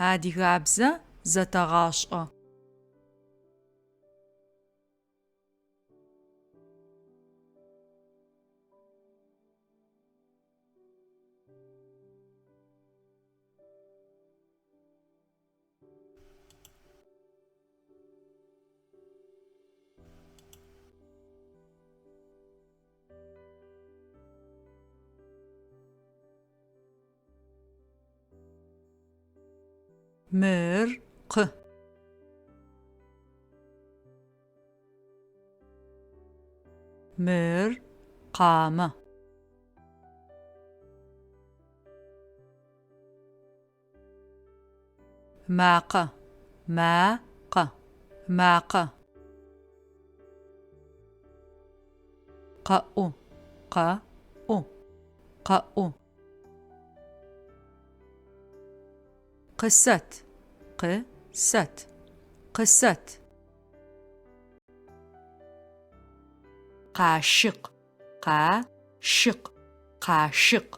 Адыгабзэ зэтэгъашӏэ. Мыр къы. Мыр къамэ. Макъэ, ма-къэ, макъэ. Къэӏу, къэ-ӏу, къэӏу. Къысэт, къы-сэт, къысэт. Къашыкъ, къа-шыкъ, къашыкъ.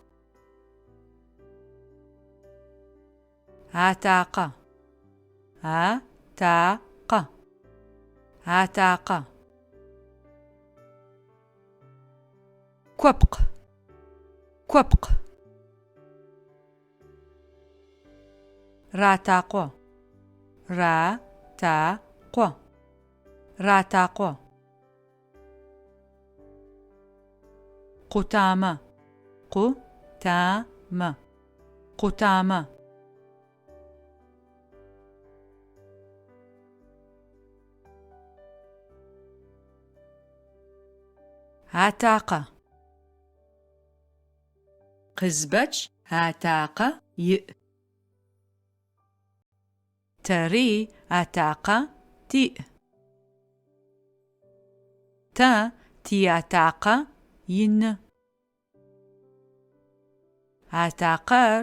Атакъэ. А-та-къэ. Атакъэ. Куэпкъ. Куэпкъ. Ратакъо. Ра-та-къо. Ратакъо. Къутамэ. Къу-та-мэ. Къутамэ. Атакъэ. Къызбэч атакъэ иӏ. Тэри атакъэ тиӏ. Тэ тиатакъэ ины. Атакъэр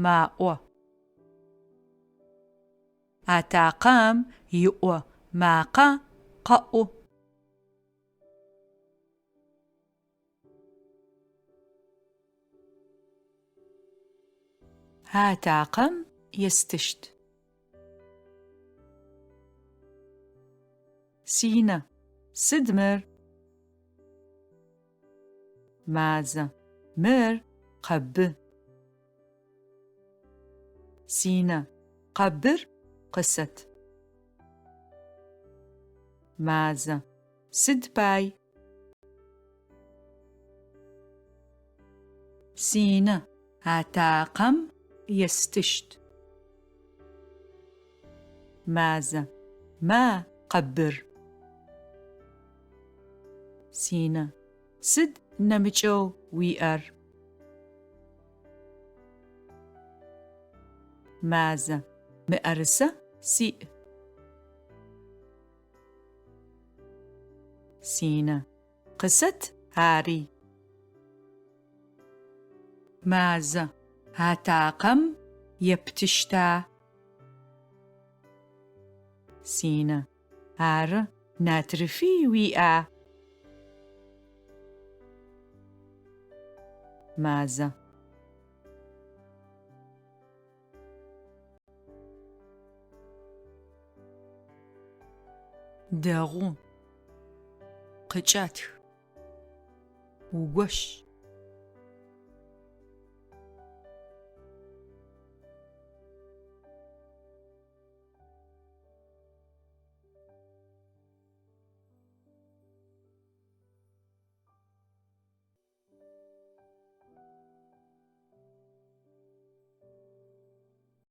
маӏо. Атакъэм иӏо макъэ къэӏу. Атакъэм естыщт. Синэ, сыд мыр? Мазэ, мыр къэбы. Синэ, къэбыр къысэт. Мазэ, сыд пай? Синэ, атакъэм естыщт. Мазэ, ма къэбыр. Синэ, сыд нэмыкӏэу уиӏэр? Мазэ, мыӏэрысэ сиӏ. Синэ, къысэт ари. Мазэ, атакъэм ептыщта? Синэ, ары, натрыфи уиӏа? Мазэ. Дэгъу. Къыкӏэтх. Угощ.